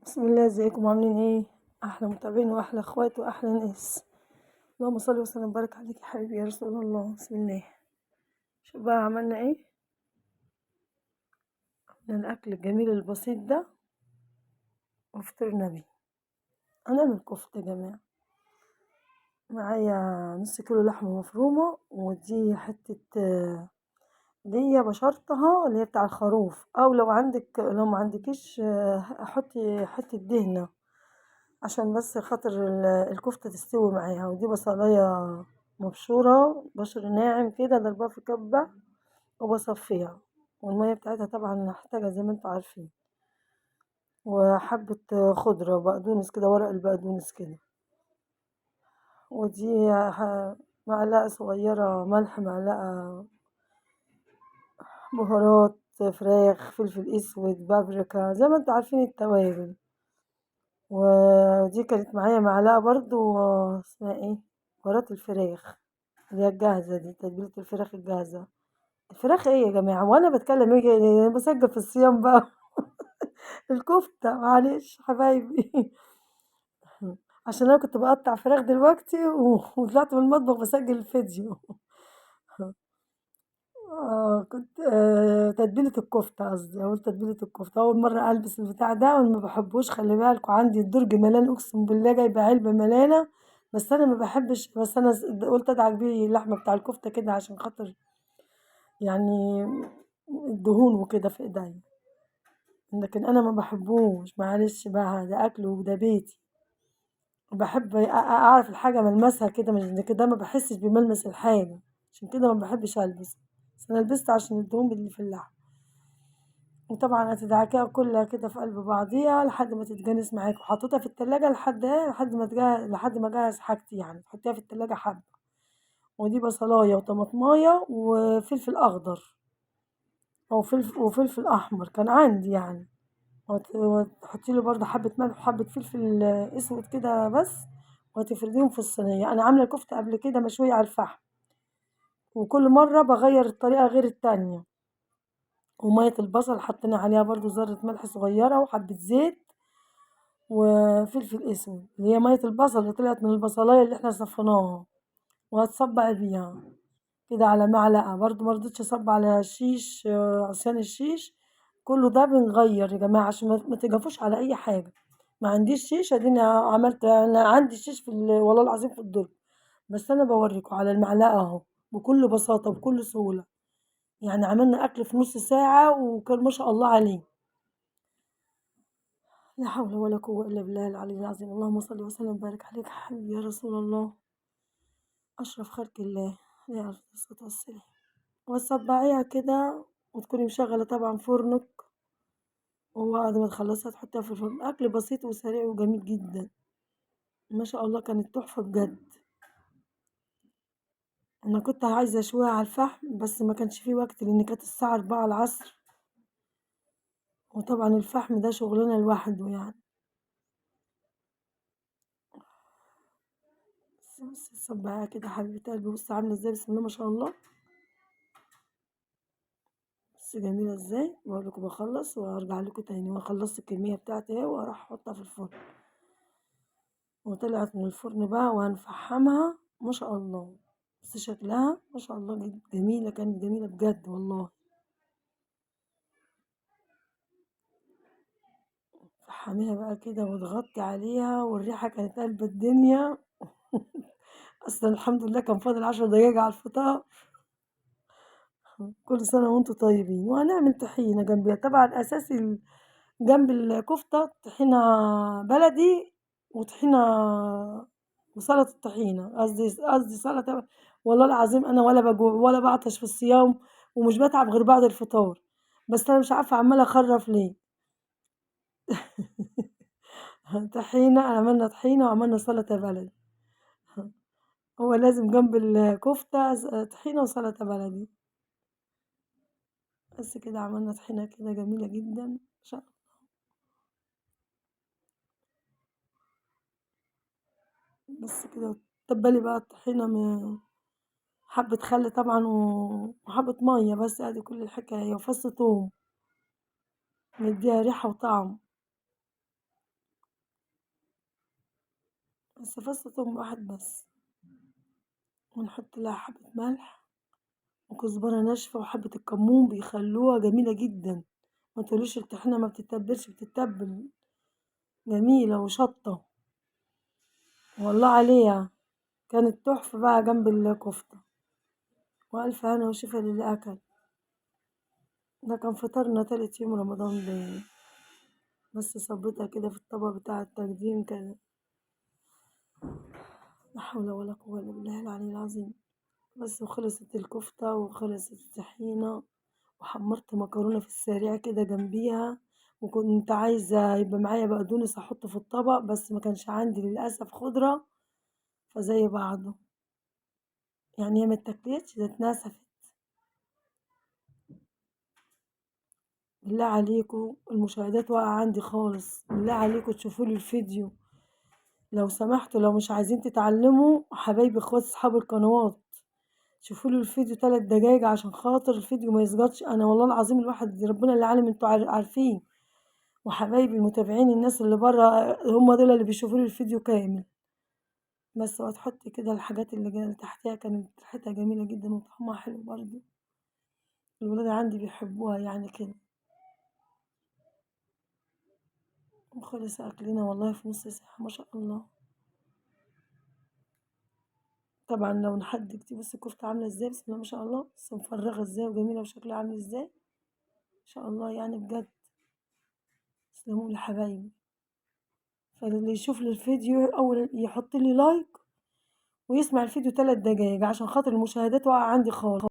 بسم الله. ازيكم عاملين ايه؟ احلى متابعين واحلى اخوات واحلى ناس. اللهم صل وسلم وبارك عليك يا حبيبي يا رسول الله. بسم الله. شوف بقى عملنا ايه. عملنا الاكل الجميل البسيط ده وفطرنا بيه. هنعمل كفته يا جماعة. معايا نص كيلو لحمه مفرومه، ودي حتة دي بشرتها اللي هي بتاع الخروف، او لو عندك، لو ما عندكيش حطي حتة دهنه عشان بس خاطر الكفتة تستوي معاها. ودي بصلايه مبشوره، بشر ناعم كده، ضربها في كبه وبصفيها، والمية بتاعتها طبعا هحتاجها زي ما انتوا عارفين. وحبه خضرة بقدونس كده، ورق البقدونس كده. ودي معلقه صغيرة ملح، معلقه بهارات فراخ، فلفل اسود، بابريكا، زي ما انتوا عارفين التوابل. ودي كانت معايا معلقه برضو اسمها ايه، بهارات الفراخ اللي هي الجاهزة دي، تتبيله الفراخ الجاهزة. الفراخ ايه يا جماعة وانا بتكلم ايه؟ بسجل في الصيام بقى. الكفتة معلش حبايبي. عشان انا كنت بقطع فراخ دلوقتي وطلعت من المطبخ بسجل الفيديو. كنت تتبيلة الكفتة قصدي، أقول تتبيلة الكفتة. أول مرة ألبس البتاع ده وأنا ما بحبوش، خلي بالكوا عندي الدرج ملان أقسم بالله، جايبة علبة ملانة، بس أنا ما بحبش. بس أنا قلت أدعك بيه اللحمة بتاع الكفتة كده عشان خاطر يعني الدهون وكده في إيديا، لكن أنا ما بحبوش معلش بقى، ده أكل وده بيتي. بحب أعرف الحاجة ملمسها كده، مش كده ما بحسش بملمس الحاجة، عشان كده ما بحبش ألبس. بس أنا لبست عشان الدهون اللي في اللحم. وطبعا هتدعكيها كلها كده في قلب بعضيها لحد ما تتجانس معاك، وحطيتها في التلاجة لحد ايه، لحد ما تجهز، لحد ما اجهز حاجتي يعني. تحطيها في التلاجة حبة. ودي بصلاية وطماطماية وفلفل أخضر أو فلفل، وفلفل أحمر كان عندي يعني. وتحطي له برضه حبة ملح وحبة فلفل أسود كده بس، وهتفرديهم في الصينية. أنا عاملة كفتة قبل كده مشوية على الفحم، وكل مرة بغير الطريقة غير التانية. ومية البصل حطينا عليها برضو ذرة ملح صغيرة وحبة زيت وفلفل اسود، اللي هي مية البصل اللي طلعت من البصلاية اللي احنا صفيناها، وهتصبع بيها كده على معلقة. برضو مرضتش اصب على الشيش، عصيان الشيش. كله ده بنغير يا جماعة عشان ما تجفوش على اي حاجة. ما عنديش شيش، اديني عملت، انا عندي شيش في والله العظيم في الدرج، بس انا بوريكم على المعلقة اهو بكل بساطة وبكل سهولة. يعني عملنا أكل في نص ساعة وكان ما شاء الله عليه. لا حول ولا قوة إلا بالله العلي العظيم. اللهم صل وسلم وبارك عليك يا حبيبي يا رسول الله، أشرف خلق الله عليه الصلاة والسلام. وتصبعيها كده، وتكوني مشغلة طبعا فرنك، وبعد ما تخلصيها تحطيها في الفرن. أكل بسيط وسريع وجميل جدا ما شاء الله، كانت تحفة بجد. أنا كنت عايزة أشويها على الفحم بس ما كانش فيه وقت، لأن كانت الساعة 4 العصر، وطبعا الفحم ده شغلنا لوحده يعني. بس صبعها كده حبيبة قلبي، بصي عاملة ازاي، بسم الله ما شاء الله، بس جميلة ازاي. بقول لكم بخلص وارجع لكم تاني. وخلصت الكمية بتاعتي اهي، واروح احطها في الفرن. وطلعت من الفرن بقى وهنفحمها ما شاء الله. بس شكلها ما شاء الله جميلة، كانت جميلة بجد والله. فحميها بقى كده وتغطي عليها، والريحة كانت قلب الدنيا. أصلا الحمد لله كان فاضل 10 دقايق على الفطار. كل سنة وانتم طيبين. وهنعمل طحينة جنبيها طبعا، أساسي جنب الكفتة طحينة بلدي وطحينة وسلطة الطحينة، قصدي سلطة. والله العظيم أنا ولا بجوع ولا بعطش في الصيام، ومش بتعب غير بعد الفطار، بس أنا مش عارفة عمالة أخرف ليه. طحينة، عملنا طحينة وعملنا سلطة بلدي. هو لازم جنب الكفتة طحينة وسلطة بلدي. بس كده عملنا طحينة كده جميلة جدا إن شاء الله. بس كده تبلي بقى الطحينة من حبة خل طبعا وحبة مية بس، ادي كل الحكاية، وفص توم نديها ريحة وطعم. بس فص توم واحد بس، ونحط لها حبة ملح وكزبرة ناشفة وحبة الكمون، بيخلوها جميلة جدا. ما تقوليش الطحينة ما بتتبلش، بتتبل جميلة. وشطة والله عليها كانت تحفة بقى جنب الكفتة. وألف هنا وشفا للي أكل. ده كان فطارنا تالت يوم رمضان ده، بس صبيتها كده في الطبق بتاع التقديم كده. لا حول ولا قوة إلا بالله العلي العظيم. بس وخلصت الكفتة وخلصت الطحينة، وحمرت مكرونة في السريع كده جنبيها. وكنت عايزة يبقى معايا بقدونس أحطه في الطبق، بس ما كانش عندي للأسف خضرة، فزي بعضه يعني، هي ما اتاكلتش، ده اتنسفت. بالله عليكم المشاهدات واقعة عندي خالص، بالله عليكم تشوفوا لي الفيديو لو سمحتوا. لو مش عايزين تتعلموا حبايبي اخوات اصحاب القنوات، شوفوا لي الفيديو 3 دقايق عشان خاطر الفيديو ما يسقطش. انا والله العظيم الواحد ربنا اللي عالم، انتوا عارفين، وحبايبي المتابعين الناس اللي بره هم دول اللي بيشوفوا لي الفيديو كامل. بس وهتحطي كده الحاجات اللي تحتها، كانت ريحتها جميلة جدا وطعمها حلو برضو، الولاد عندي بيحبوها يعني كده. وخلص اكلنا والله في نص ساعة ما شاء الله. طبعا لو نحد كتير، بصي الكفتة عاملة ازاي، بسم الله ما شاء الله، بس مفرغة ازاي وجميلة وشكلها عامل ازاي ما شاء الله يعني بجد. تسلموا لي حبايبي. فاللي يشوف لي الفيديو اول يحط لي لايك ويسمع الفيديو 3 دقايق عشان خاطر المشاهدات واقعة عندي خالص.